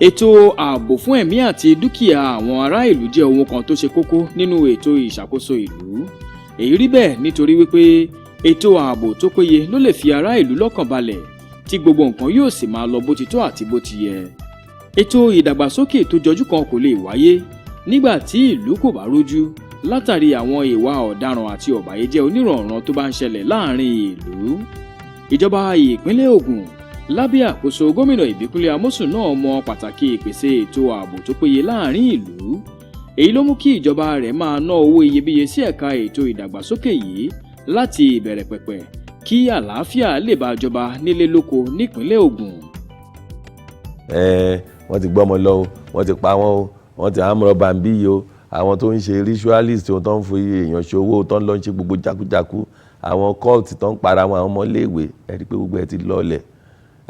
Ètò ààbò fún ẹ̀mí àti dúkìá àwọn ará ìlú jẹ́ ohun kan tó ṣe kókó nínú ètò ìṣàkóso ìlú. Èyí rí bẹ́ẹ̀ nítorí wípé ètò ààbò tó péye ló lè fi ará ìlú lọ́kàn balẹ̀, tí gbogbo nǹkan yóò sì máa lọ bó ti tọ́ àti bó ti yẹ. Ètò ìdàgbàsókè tó jọjú kan kò lè wáyé nígbà tí ìlú kò bá rójú, látàrí àwọn ìwà ọ̀daràn àti ọ̀bàyéjẹ́ onírànran tó bá ń ṣẹlẹ̀ láàrin ìlú. Ìjọba ìpínlẹ̀ Ògùn lábẹ́ àkóso gómìnà Ìbíkúnlé Amósùn náà mọ pàtàkì ìpèsè ètò ààbò tó péye láàrin ìlú. Èyí ló mú kí ìjọba rẹ̀ máa ná owó iyebíye sí ẹ̀ka ètò ìdàgbàsókè yìí láti ìbẹ̀rẹ̀ pẹ̀pẹ̀, kí àlàáfíà lè bá jọba nílé lóko nípínlẹ̀ Ògùn. Ẹ wọ́n ti gbọ́mọ lọ o, wọ́n ti pa wọ́n o, wọ́n ti àmúrọ̀bà ń bí yìí o. Àwọn tó ń ṣe ritualist tó ń fi èèyàn ṣòwò, tó ń lọ ṣe gbogbo jákújákú, àwọn cult tó ń para wọn, àwọn ọmọléèwé, ẹ rí i pé gbogbo ẹ ti lọlẹ̀.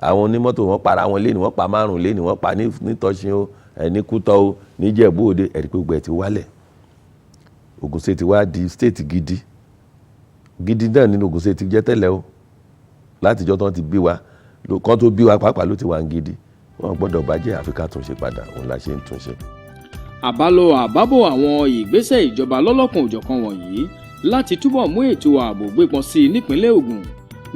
Àwọn onímọ́tò, wọ́n para wọn léni, wọ́n pa márùn léni, wọ́n pa nítọ́sí o, ẹ ní Kútọ́ o, níjẹ̀bú Òde. Ẹ rí i pé gbogbo ẹ ti wálẹ̀. Ògùn State wá di state gidi gidi náà nínú Ògùn State jẹ́ tẹ́lẹ̀ o. Látijọ́ tó ti bí wa kán tó bí wa pàápàá ló ti wà ń gidi. Wọ́n gbọ́dọ̀ bàjẹ́, àfi ká tún ṣe padà. Òun la ṣe ń tún ṣe. Àbálọ àbábọ̀ àwọn ìgbésẹ̀ ìjọba lọ́lọ́kan òjọ̀kan wọ̀nyí láti túbọ̀ mú ètò ààbò gbépọn sí i nípínlẹ̀ Ògùn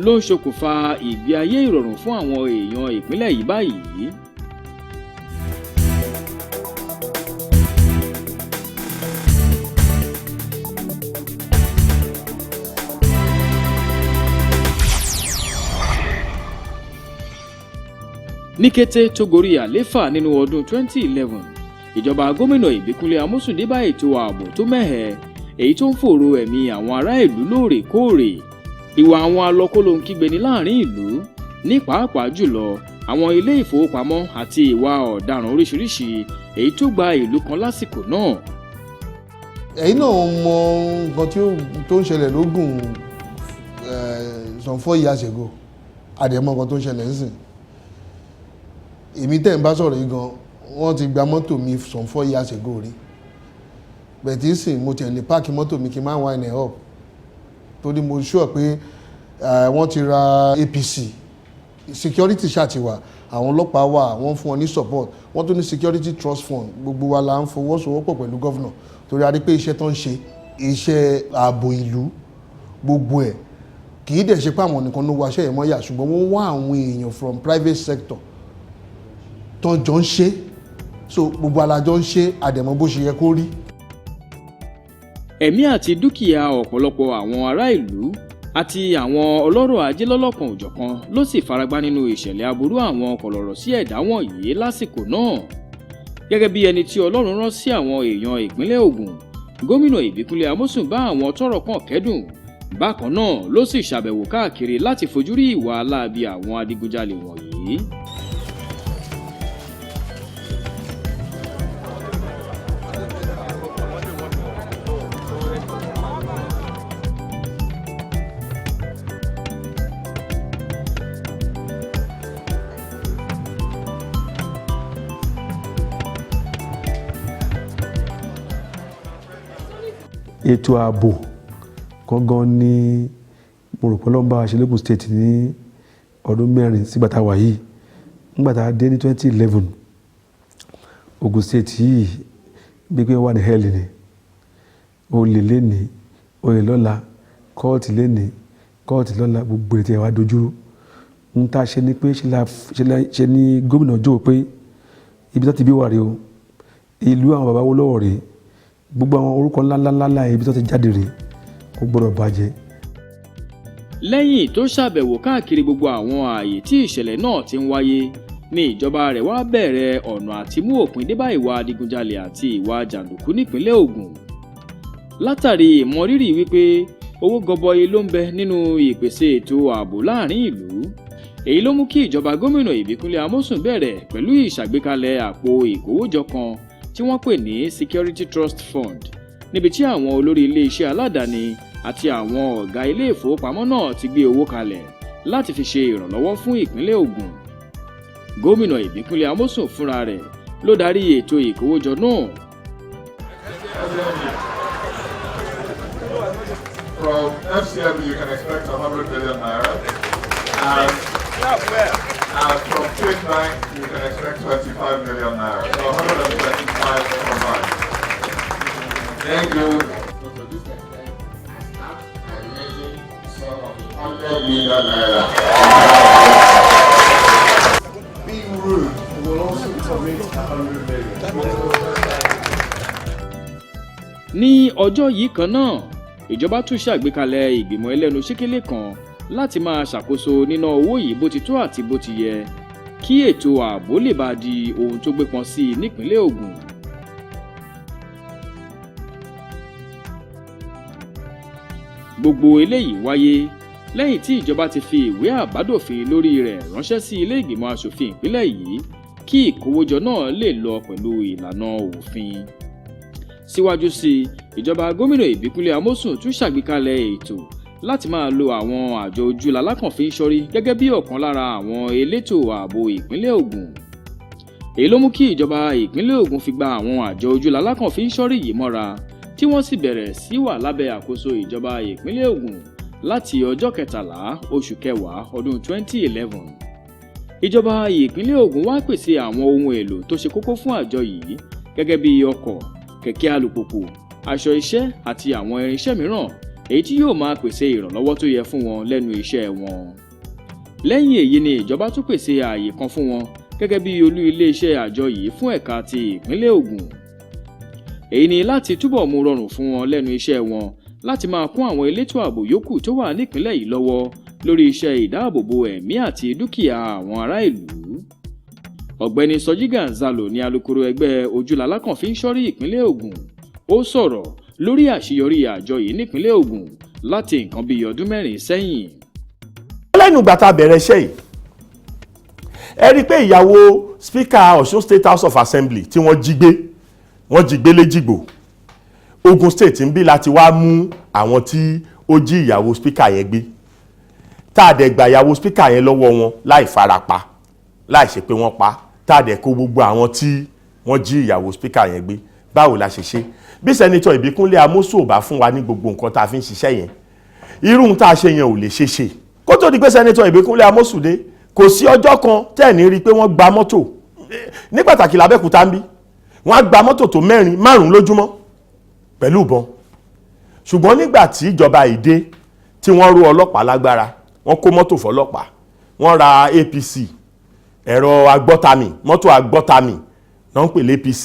ló ń ṣokùnfà ìgbé ayé ìrọ̀rùn fún àwọn èèyàn ìpínlẹ̀ yìí báyìí. Ní kété tó gorí àléfà nínú ọdún 2011, ìjọba gómìnà Ìbíkúnlé Amósùn dé bá ètò ààbò tó mẹ́hẹ̀, èyí tó ń fòòró ẹ̀mí àwọn ará ìlú lóòrèkóòrè. Ìwà àwọn alọ́kólóhunkígbe ní láàrin ìlú, ní pàápàá jùlọ àwọn ilé ìfowópamọ́, àti ìwà ọ̀daràn oríṣiríṣi èyí tó gba ìlú kan lásìkò náà. Ẹ̀yin náà mọ nǹkan tó ń ṣẹlẹ̀ lógùn some 4 years ago. Àdèmọ nǹkan tó ń ṣẹlẹ̀ nísìn. Èmi tẹ̀ ń bá sọ̀rọ̀ yìí gan, wọ́n ti gba mọ́tò mi some 4 years ago rí bẹ̀tí sìn. Mo tẹ̀ lè park mọ́tò mi kí n má wind ẹ̀ up, torí mo sure pé wọ́n ti ra APC. Security ṣáà ti wà, àwọn ọlọ́pàá wà, wọ́n fún wọn ní support, wọ́n tún ní security trust fund. Gbogbo wa la ń fọwọ́sowọ́pọ̀ pẹ̀lú governor, torí a rí pé iṣẹ́ tó ń ṣe, iṣẹ́ ààbò ìlú, gbogbo ẹ̀ kì í dẹ̀ ṣe pé àwọn nìkan ló wọ aṣẹ́ yẹn mọ́yà, ṣùgbọ́n wọ́n wá àwọn èèyàn from private sector tó jọ ń ṣe. So gbogbo alájọ ń ṣe àdẹ̀mọ́ bó ṣe yẹ kó rí. Ẹ̀mí àti dúkìá ọ̀pọ̀lọpọ̀ àwọn ará ìlú àti àwọn ọlọ́rọ̀ ajé lọ́lọ́kan òjọ̀kan ló sì faragbá nínú ìṣẹ̀lẹ̀ aburú àwọn kọ̀lọ̀rọ̀ sí ẹ̀dá wọ̀nyí lásìkò náà. Gẹ́gẹ́ bí ẹni tí Ọlọ́run rán sí àwọn èèyàn ìpínlẹ̀ Ògùn, gómìnà Ìbíkúnlé Amósùn bá àwọn tọ́rọ̀ kàn kẹ́dùn. Bákan náà ló sì ṣàbẹ̀wò káàkiri láti fojú rí ìwà láabi àwọn adigunjalè wọ̀nyí. Ètò ààbò gangan ni mo rò pé Ọlọ́run bá wa ṣe l'Ógùn State ní ọdún 4 sígbà tá a wà yìí. Nígbà tá a dé ní 2011, Ògùn State yìí bí pé wà ní hell ni. Olè lénìí, olè lọ́la, cult lénìí, cult lọ́la, gbogbo ètò ẹ̀ wá dojúrú. Ohun tá a ṣe ni pé ṣe ni gómìnà jókòó pé ibi tó ti bí wà rèé o, ìlú àwọn bàbá Awólọ́wọ̀ rèé, gbogbo àwọn orúkọ ńláńláńlá ibi tó ti jáde rèé, kò gbọ́dọ̀ bàjẹ́. Lẹ́yìn tó ṣàbẹ̀wò káàkiri gbogbo àwọn ààyè tí ìṣẹ̀lẹ̀ náà ti ń wáyé ní ìjọba rẹ̀ wá bẹ̀rẹ̀ ọ̀nà àti mú òpin dé bá ìwà adigunjalè àti ìwà jàǹdùkú nípínlẹ̀ Ògùn, látàrí ìmọrírì wípé owó gọbọi ló ń bẹ nínú ìpèsè ètò ààbò láàrin ìlú. Èyí ló mú kí ìjọba gómìnà Ìbíkúnlé Amósùn bẹ̀rẹ̀ pẹ̀lú ìṣàgbékalẹ̀ àpò ìkówójọ kan tí wọ́n pè ní Security Trust Fund, níbi tí àwọn olórí iléeṣẹ́ aládàáni àti àwọn ọ̀gá ilé ìfowópamọ́ náà ti gbé owó kalẹ̀ láti fi ṣe ìrànlọ́wọ́ fún ìpínlẹ̀ Ògùn. Gómìnà Ìbíkúnlé Amósùn fúnra rẹ̀ ló darí ètò ìkówójọ náà. From FCMB, you can expect 100 billion naira. And And from Chase Bank, you can expect 25 million naira. So 125 combined. Thank you. So to this extent, I start by raising sum of 100 million naira. Being rude will also commit 100 million. Ní ọjọ́ yìí kan náà, ìjọba tún ṣàgbékalẹ̀ ìgbìmọ̀ ẹlẹ́nu ṣíkélé kan láti máa ṣàkóso níná owó yìí bó ti tó àti bó ti yẹ, kí ètò ààbò lè bá di ohun tó gbépọn sí i nípìnlẹ̀ Ògùn. Gbogbo eléyìí wáyé lẹ́yìn tí ìjọba ti fi ìwé àbádòfin lórí rẹ̀ ránṣẹ́ sí ilé ìgbìmọ̀ asòfin ìpínlẹ̀ yìí kí ìkówójọ náà lè lọ pẹ̀lú ìlànà òfin. Síwájú sí i, ìjọba gómìnà Ìbíkúnlé Amósùn tún ṣàgbékalẹ̀ ètò láti máa lo àwọn àjọ ojúlalákànfin ṣọ́rí gẹ́gẹ́ bí ọ̀kan lára àwọn elétò ààbò ìpínlẹ̀ Ògùn. Èyí ló mú kí ìjọba ìpínlẹ̀ Ògùn fi gba àwọn àjọ ojúlalákànfin ṣọ́rí yìí mọ́ra, tí wọ́n sì bẹ̀rẹ̀ sí wà lábẹ́ àkóso ìjọba ìpínlẹ̀ Ògùn láti ọjọ́ 13 oṣù kẹwàá ọdún 2011. Ìjọba ìpínlẹ̀ Ògùn wá pèsè àwọn ohun èlò tó ṣe kókó fún àjọ yìí gẹ́gẹ́ bí ọkọ̀, kẹ̀kẹ́ alùpùpù, aṣọ iṣẹ́ àti àwọn irinṣẹ́ mìíràn, èyí tí yóò máa pèsè ìrànlọ́wọ́ tó yẹ fún wọn lẹ́nu iṣẹ́ wọn. Lẹ́yìn èyí ni ìjọba tún pèsè ààyè kan fún wọn gẹ́gẹ́ bí olú iléeṣẹ́ àjọ yìí fún ẹ̀ka ti ìpínlẹ̀ Ògùn. Èyí ni láti túbọ̀ mú rọrùn fún wọn lẹ́nu iṣẹ́ wọn láti máa kún àwọn elétò ààbò yòókù tó wà nípìnlẹ̀ yìí lọ́wọ́ lórí iṣẹ́ ìdáàbòbò ẹ̀mí àti dúkìá àwọn ará ìlú. Ọ̀gbẹ́ni Sọjí Gonzalo ní alukoro ẹgbẹ́ ojúlalákànfin ṣọ́rí ìpínlẹ̀ Ògùn. Ó sọ̀rọ̀ lórí àṣeyọrí àjọ yìí nípínlẹ̀ Ògùn láti nǹkan bíi ọdún 4 sẹ́yìn. Lẹ́nu ìgbà tá a bẹ̀rẹ̀ iṣẹ́ yìí, ẹ rí i pé ìyàwó spíkà Ọ̀ṣun State House of Assembly tí wọ́n jí gbé, wọ́n jí gbé léjìgbò, Ogun State ń bí láti wá mú àwọn tí ó jí ìyàwó spíkà yẹn gbé, tá a dẹ̀ gba ìyàwó spíkà yẹn lọ́wọ́ wọn láì farapa, láì ṣe pé wọ́n pa, tá a dẹ̀ kó gbogbo àwọn tí wọ́n jí ìyàwó spíkà yẹn gbé. Báwo la ṣe ṣe? Bí Sẹ́nitọ̀ Ìbíkúnlé Amósùn ò bá fún wa ní gbogbo nǹkan tá a fi ń ṣiṣẹ́ yẹn, irú ohun tá a ṣe yẹn ò lè ṣe ṣe. Kó tó di pé Sẹ́nitọ̀ Ìbíkúnlé Amósùn dé, kò sí ọjọ́ kan tẹ́ẹ̀ ní rí i pé wọ́n gba mọ́tò ní pàtàkì l'Abẹ́òkúta ń bí, wọ́n á gba mọ́tò tó 4, 5 lójúmọ́ pẹ̀lú ìbọn. Ṣùgbọ́n nígbà tí ìjọba yìí dé, tí wọ́n ró ọlọ́pàá lágbára, wọ́n kó mọ́tò fọlọ́pàá, wọ́n ra APC, ẹ̀rọ agbọ́tamì, mọ́tò agbọ́tamì náà ń pè l'APC,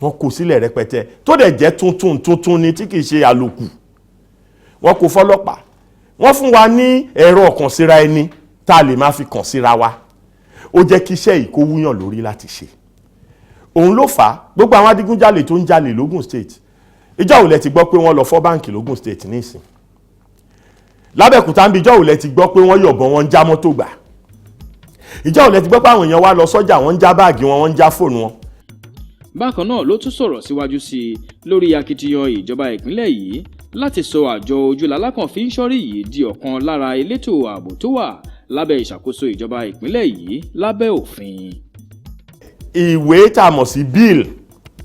wọ́n kó sílẹ̀ rẹpẹtẹ, tó dẹ̀ jẹ́ tuntun tuntun ni tí kìí ṣe àlòkù. Wọ́n kó fọlọ́pàá, wọ́n fún wa ní ẹ̀rọ kàn síra ẹni tá a lè máa fi kàn síra wa. Ó jẹ́ kí iṣẹ́ yìí kó wúyàn lórí láti ṣe. Òun ló fà á gbogbo àwọn adigunjalè tó ń jalè l'Ógùn State, ìjọ́ wo lẹ ti gbọ́ pé wọ́n lọ fọ́ báǹkì l'Ógùn State nísìn? Lábẹ́òkúta ń bí, ìjọ́ wo lẹ ti gbọ́ pé wọ́n yọ̀bọ̀n, wọ́n ń já mọ́tò gbà? Ìjọ́ wo lẹ ti gbọ́ pé àwọn èèyàn wá lọ sọ́jà, wọ́n ń já báàgì wọn, wọ́n ń já fóònù wọn? Bákan náà ló tún sọ̀rọ̀ síwájú sí i lórí akitiyan ìjọba ìpínlẹ̀ yìí láti sọ àjọ ojúlalákànfin ṣọ́rí yìí di ọ̀kan lára elétò ààbò tó wà lábẹ́ ìṣàkóso ìjọba ìpínlẹ̀ yìí lábẹ́ òfin. Ìwé tá a mọ̀ sí bill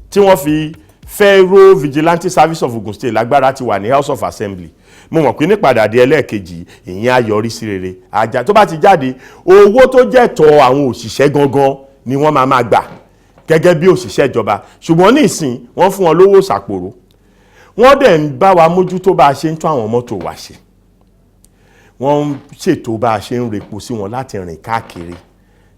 tí wọ́n fi fẹ́ Vigilante Service of Ogun State lágbára ti wà ní House of Assembly. Mo mọ̀ pé nípadàdé ẹlẹ́ẹ̀kejì, ìyẹn á yọrí sí rere. Àjà tó bá ti jáde, owó tó jẹ́ tọ́ àwọn òṣìṣẹ́ gangan ni wọ́n máa máa gbà gẹ́gẹ́ bí òṣìṣẹ́ ìjọba. Ṣùgbọ́n ní ìsìn, wọ́n fún wọn lówó ṣàpòrò, wọ́n dẹ̀ ń bá wa mójútó bá a ṣe ń tún àwọn mọ́tò wa ṣe, wọ́n ń ṣètò bá a ṣe ń repo sí wọn láti rìn káàkiri,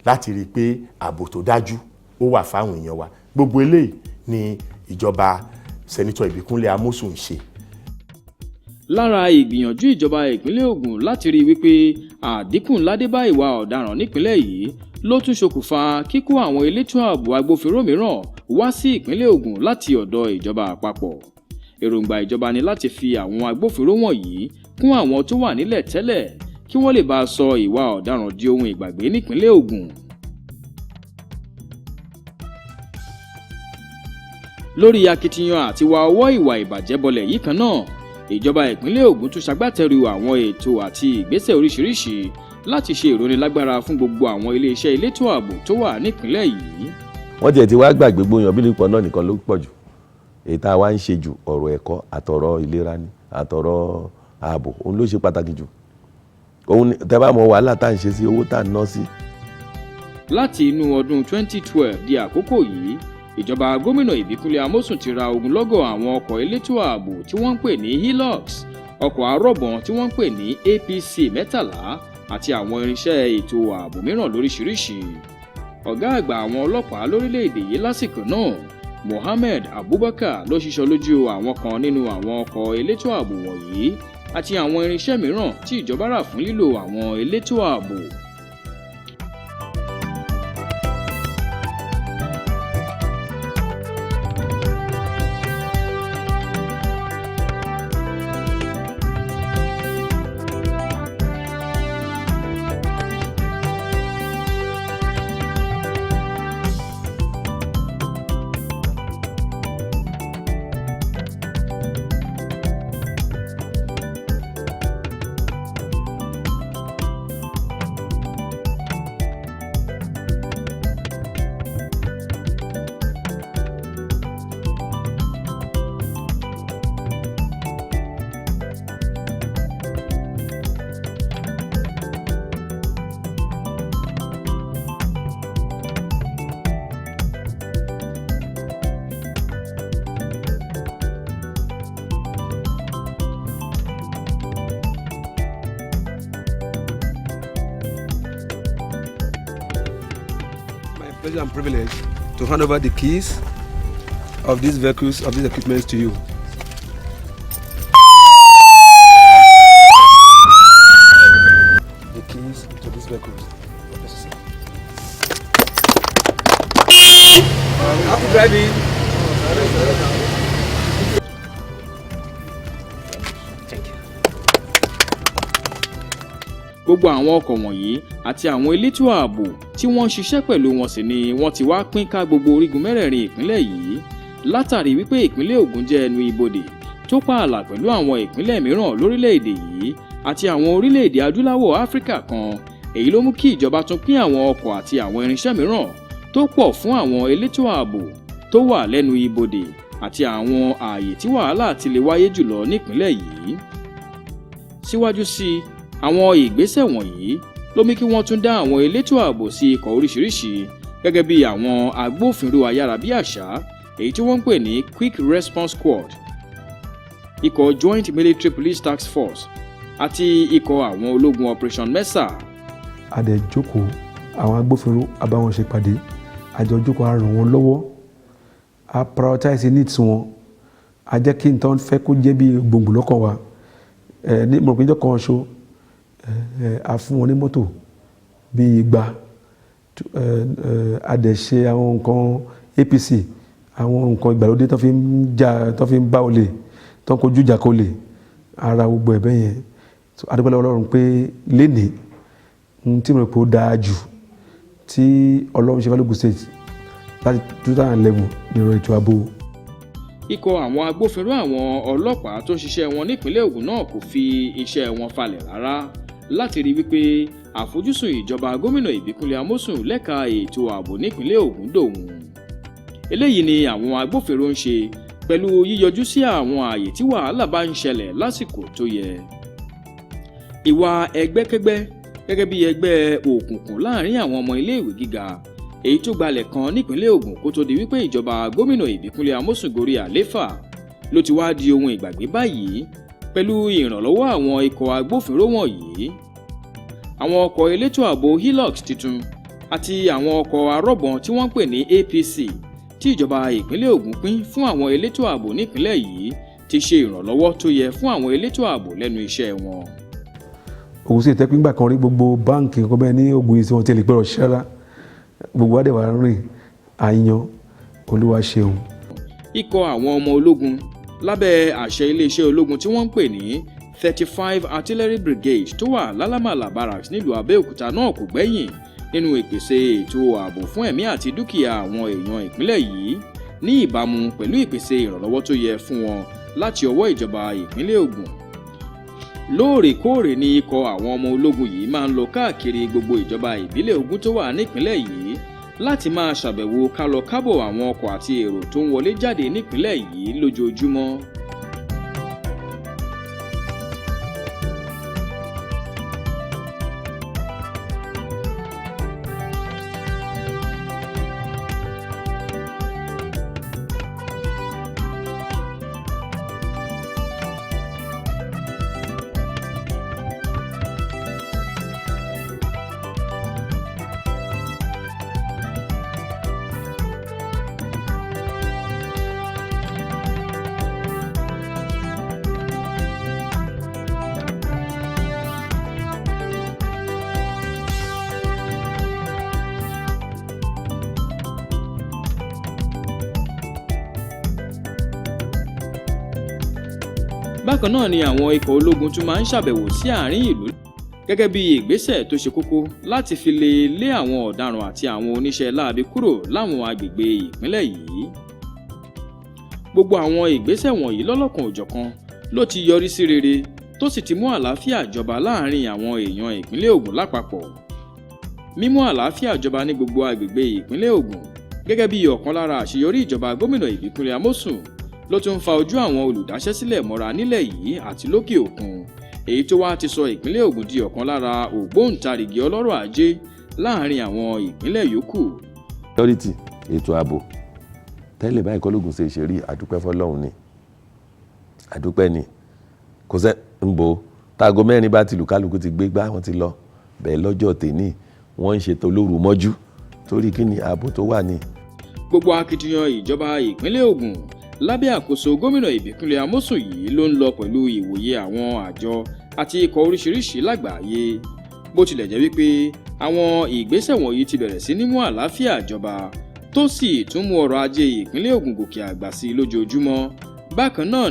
láti rí i pé ààbò tó dájú ó wà fáwọn èèyàn wa. Gbogbo eléyìí ni ìjọba Sẹ́nitọ̀ Ìbíkúnlé Amósùn ń ṣe. Lára ìgbìyànjú ìjọba ìpínlẹ̀ Ògùn láti rí i wípé àdínkù ńlá dé bá ìwà ọ̀daràn nípìnlẹ̀ yìí ló tún ṣokùnfà kíkó àwọn elétò ààbò agbófinró mìíràn wá sí ìpínlẹ̀ Ògùn láti ọ̀dọ̀ ìjọba àpapọ̀. Èròǹgbà ìjọba ni láti fi àwọn agbófinró wọ̀nyí kún àwọn tó wà nílẹ̀ tẹ́lẹ̀, kí wọ́n lè bá a sọ ìwà ọ̀daràn di ohun ìgbàgbé nípìnlẹ̀ Ògùn. Lórí akitiyan àti wa ọwọ́ ìwà ìbàjẹ́ bọlẹ̀ yìí kan náà, ìjọba ìpínlẹ̀ Ògùn tún ṣagbátẹrù àwọn ètò àti ìgbésẹ̀ oríṣiríṣi láti ṣe ìrónilágbára fún gbogbo àwọn iléeṣẹ́ elétò ààbò tó wà nípìnlẹ̀ yìí. Wọ́n tiẹ̀ ti wá gbàgbé gbóyan bí nípò náà nìkan ló pọ̀ jù. Èyí tá a wá ń ṣe jù, ọ̀rọ̀ ẹ̀kọ́ àtọ̀rọ̀ ìlera ni àtọ̀rọ̀ ààbò, òun ló ṣe pàtàkì jù. Òun tẹ́ bá mọ wàhálà tá à ń ṣe sí, owó tá à ń ná sí. Láti inú ọdún 2012 di àkókò yìí, ìjọba gómìnà Ìbíkúnlé Amósùn ti ra ogunlọ́gọ̀ àwọn ọkọ̀ elétò ààbò tí wọ́n ń pè ní Hilux, ọkọ̀ arọ́bọ̀n tí wọ́n ń pè ní APC 13 àti àwọn irinṣẹ́ ètò ààbò mìíràn lóríṣiríṣi. Ọ̀gá àgbà àwọn ọlọ́pàá lórílẹ̀‐èdè yìí lásìkò náà, Mohammed Abubakar, ló ṣíṣọ lójú àwọn kan nínú àwọn ọkọ̀ elétò ààbò wọ̀nyí àti àwọn irinṣẹ́ mìíràn tí ìjọba rà fún lílò àwọn elétò ààbò. My pleasure and privilege to hand over the keys of these vehicles, of these equipment to you. The keys to these vehicles. Happy driving. Gbogbo àwọn ọkọ̀ wọ̀nyí àti àwọn elétò ààbò tí wọ́n ń ṣiṣẹ́ pẹ̀lú wọn sì ni wọ́n ti wá pín ká gbogbo orígun mẹ́rẹ̀ẹ̀rin ìpínlẹ̀ yìí, látàrí wípé ìpínlẹ̀ Ògùn jẹ́ ẹnu ibodè tó pààlà pẹ̀lú àwọn ìpínlẹ̀ mìíràn lórílẹ̀‐èdè yìí àti àwọn orílẹ̀‐èdè adúláwọ̀ Áfíríkà kan. Èyí ló mú kí ìjọba tún pín àwọn ọkọ̀ àti àwọn irinṣẹ́ mìíràn tó pọ̀ fún àwọn elétò ààbò tó wà lẹ́nu ibodè àti àwọn ààyè tí wàhálà ti lè wáyé jùlọ nípínlẹ̀ yìí. Síwájú sí i, àwọn ìgbésẹ̀ wọ̀nyí ló mú kí wọ́n tún dá àwọn elétò ààbò sí ikọ̀ oríṣiríṣi, gẹ́gẹ́ bí àwọn agbófinró ayárabíàṣá, èyí tí wọ́n ń pè ní Quick Response Squad, ikọ̀ Joint Military Police Task Force àti ikọ̀ àwọn ológun Operation Mesa. A dẹ̀ jókòó, àwọn agbófinró, a bá wọn ṣe pàdé, a jọ jókòó, a ràn wọ́n lọ́wọ́, a prioritize needs wọn, a jẹ́ kí n tán fẹ́ kó jẹ́ bí gbòǹgbò lọ́kàn wa. Ẹ ní mo rò pé ìjọ kan ṣo ẹ a fún wọn ní mọ́tò bíi 200. Ẹ a dẹ̀ ṣe àwọn nǹkan APC, àwọn nǹkan ìgbàlódé tó fi ń jà, tó fi ń bá olè, tó ń kojú ìjà kó lè ara gbogbo ẹ̀ bẹ́yẹn. So a dúpẹ́ lọ́wọ́ Ọlọ́run pé lénìí, ohun tí mo rò pé ó dáa jù tí Ọlọ́run ṣe fún State láti 2011 ní ọ̀rọ̀ ètò ààbò. Ikọ̀ àwọn agbófinró, àwọn ọlọ́pàá tó ń ṣiṣẹ́ wọn nípínlẹ̀ Ògùn náà kò fi iṣẹ́ wọn falẹ̀ rárá láti rí wípé àfojúsùn ìjọba gómìnà Ìbíkúnlé Amósùn lẹ́ka ètò ààbò nípínlẹ̀ Ògùn dòun. Eléyìí ni àwọn agbófinró ń ṣe pẹ̀lú yíyọjú sí àwọn ààyè tí wàhálà bá ń ṣẹlẹ̀ lásìkò tó yẹ. Ìwà ẹgbẹ́kẹ́gbẹ́ gẹ́gẹ́ bí ẹgbẹ́ òkùnkùn láàrin àwọn ọmọ iléèwé gíga, èyí tó gbalẹ̀ kan nípínlẹ̀ Ògùn kó tó di wípé ìjọba gómìnà Ìbíkúnlé Amósùn gorí àléfà, ló ti wá di ohun ìgbàgbé báyìí pẹ̀lú ìrànlọ́wọ́ àwọn ikọ̀ agbófinró wọ̀nyí, àwọn ọkọ̀ elétò ààbò Hilux tuntun àti àwọn ọkọ̀ arọ́bọ̀n tí wọ́n ń pè ní APC tí ìjọba ìpínlẹ̀ Ògùn pín fún àwọn elétò ààbò nípínlẹ̀ yìí ti ṣe ìrànlọ́wọ́ tó yẹ fún àwọn elétò ààbò lẹ́nu iṣẹ́ wọn. Ògùn sì tẹ́pín gbà kan rí, gbogbo báǹkì nǹkan bẹ́ẹ̀ ní Ògùn yìí tí wọ́n ti lè gbọ́dọ̀ ṣiṣẹ́ rárá, gbogbo wa dẹ̀ wá rìn àyàn. Olúwa ṣeun. Ikọ̀ àwọn ọmọ ológun lábẹ́ àṣẹ iléeṣẹ́ ológun tí wọ́n ń pè ní 35 Artillery Brigade tó wà l'Alámàlà Barracks nílùú Abẹ́òkúta náà kò gbẹ́yìn nínú ìpèsè ètò ààbò fún ẹ̀mí àti dúkìá àwọn èèyàn ìpínlẹ̀ yìí, ní ìbámu pẹ̀lú ìpèsè ìrànlọ́wọ́ tó yẹ fún wọn láti ọwọ́ ìjọba ìpínlẹ̀ Ògùn. Lóòrèkóòrè ni ikọ̀ àwọn ọmọ ológun yìí máa ń lọ káàkiri gbogbo ìjọba ìbílẹ̀ 20 tó wà nípìnlẹ̀ yìí láti máa ṣàbẹ̀wò kálọ-kábọ̀ àwọn ọkọ̀ àti èrò tó ń wọlé jáde nípìnlẹ̀ yìí lójoojúmọ́. Bákan náà ni àwọn ikọ̀ ológun tún máa ń ṣàbẹ̀wò sí àárín ìlú gẹ́gẹ́ bí ìgbésẹ̀ tó ṣe kókó láti fi lè lé àwọn ọ̀daràn àti àwọn oníṣẹ́ láabi kúrò láwọn agbègbè ìpínlẹ̀ yìí. Gbogbo àwọn ìgbésẹ̀ wọ̀nyí lọ́lọ́kan òjọ̀kan ló ti yọrí sí rere, tó sì ti mú àlàáfíà jọba láàrin àwọn èèyàn ìpínlẹ̀ Ògùn lápapọ̀. Mímú àlàáfíà jọba ní gbogbo agbègbè ìpínlẹ̀ Ògùn gẹ́gẹ́ bí ọ̀kan lára àṣeyọrí ìjọba gómìnà Ìbíkúnlé Amósùn ló tún ń fa ojú àwọn olùdáṣẹ́sílẹ̀ mọ́ra nílẹ̀ yìí àti lókè òkun, èyí tó wá ti sọ ìpínlẹ̀ Ògùn di ọ̀kan lára ògbóǹtarìgì ọlọ́rọ̀ ajé láàrin àwọn ìpínlẹ̀ yòókù. Security, ètò ààbò, tẹ́lẹ̀ báyìí kọ́ lóògùn ṣe ṣe rí. Àdúpẹ́ fọlọ́run ni, àdúpẹ́ ni. Kò sẹ́ ń bo táago 4 bá ti lù, kálukú ti gbé gbá wọn ti lọ bẹ́ẹ̀. Lọ́jọ́ tèní, wọ́n ń ṣètò olóru mọ́jú torí kí ni? Ààbò tó wà ní. Gbogbo akitiyan ìjọba ìpínlẹ̀ Ògùn lábẹ́ àkóso gómìnà Ìbíkúnlé Amósùn yìí ló ń lọ pẹ̀lú ìwòye àwọn àjọ àti ikọ̀ oríṣiríṣi lágbàáyé. Bó tilẹ̀ jẹ́ wípé àwọn ìgbésẹ̀ wọ̀nyí ti bẹ̀rẹ̀ sí ní mú àlàáfíà jọba, tó sì tún mú ọrọ̀ ajé ìpínlẹ̀ Ògùn gòkè àgbà sí lójoojúmọ́, bákan náà.